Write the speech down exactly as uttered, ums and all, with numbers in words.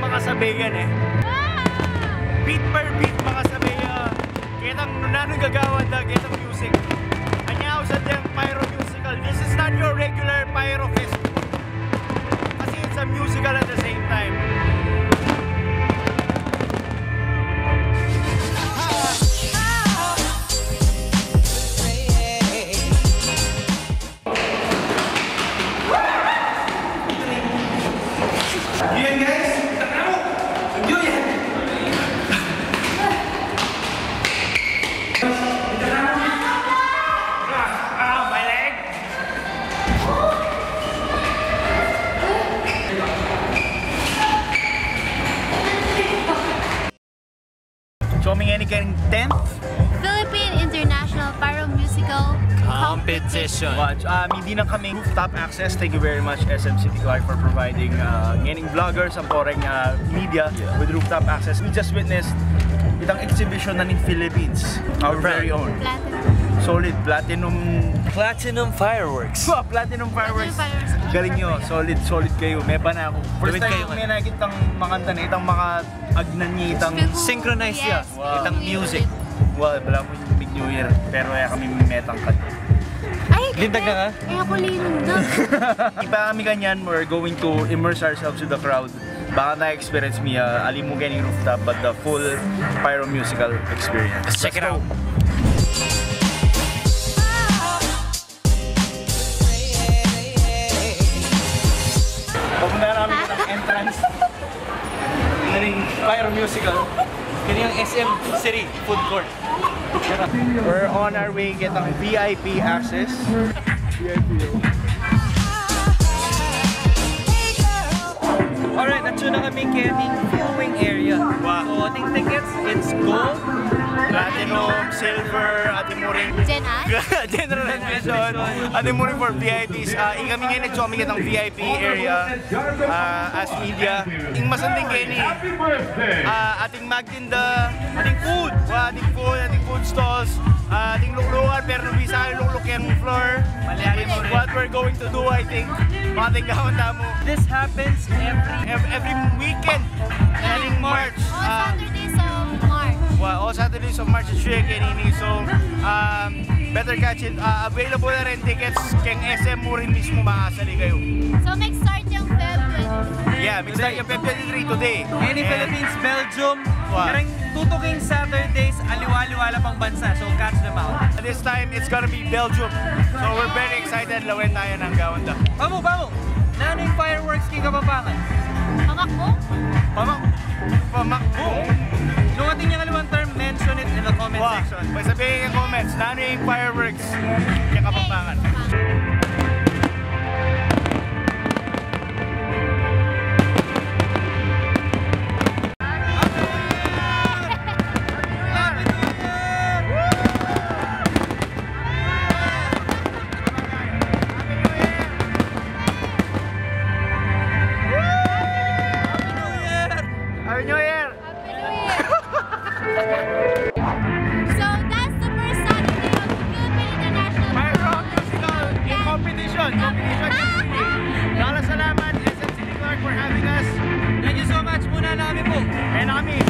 Makasabian e. Beat per beat, makasabian. Ketang nanu gagawan da, ketang music. Anya, ausan deng pyro musical. This is not your regular pyro festival. Kasi it's a musical at the same time. Yan, guys. Tara mo. Enjoy yan. Ah, ah, my leg. So, mingeni keng tenth Philippine International Pyro Musical Competition. Watch, ah, midi na kaming rooftop access. Thank you very much, S M City Clark, for providing, ah, ngening vloggers, ang poreng, ah, media with rooftop access. We just witnessed itang exhibition na ning Philippines, our very own. Platinum. Solid, platinum. Platinum fireworks. Wow, platinum fireworks. Platinum fireworks. Galing nyo, solid, solid kayo. Meban na ako. First time ko nakitang makanta na itang mga agnan ya itang synchronize ya. Yes. Wow. Itang music. Wow, balamu Big New Year. Pero e kami metang kanta. Ay, lintag na ka? E, aku linda. Ipa kami kanyan, we're going to immerse ourselves with the crowd. Baka na-experience mi, ah, ali mu keni rooftop, but the full pyro musical experience. Let's check it out. Papunta na kami ng entrance. Ngening pyro musical. Keni yang S M City food court. We're on our way ketang V I P access. V I P, oh. Alright, atsu na kami keni viewing area. Wow. So, ating tickets, it's gold, platinum, silver, atin mu rin general admission, atin mu rin for V I Ps. Ah, ikami ngeni, atsu kami ketang V I P area, ah, as media. Ing masanting keni, ah, atin magtinda, atin food. Wa, atin food, atin food stalls, ah, atin luklukan, pero nung bisa lukluk yang floor. What we're going to do, I think, mating gawan tamu. This happens every, ev-, every weekend. Every March. All, ah, Saturdays of March. Wa, all Saturdays of March, it's really keni. So, um, better catch it. Ah, available na rin tickets keng S M mu rin mismu, makasali kayo. So, mag-start yang Feb twenty-three. Yeah, mag-start yang Feb twenty-three, today. Any Philippines, Belgium, Wa. Kareng tutuking Saturdays, aliwa-aliwa la pang bansa. So, catch them out. This time, it's gonna be Belgium. So, we're very excited. Lawen tayo ng gawanda. Pamu, pamu. Nanu ing fireworks king Kapampangan? Pamakbung? Pamak-, pamakbung. Nung atin yang aliwang term, mention it in the comment section. Wa. Pagsabihin king comments, nanu ing fireworks king Kapampangan? Happy New Year! So, that's the first Saturday of the Philippine International Pyro Musical Competition. Competition. Dalang salamat, S M City Clark, for having us. Thank you so much. Muna na kami pu. Muna na kami.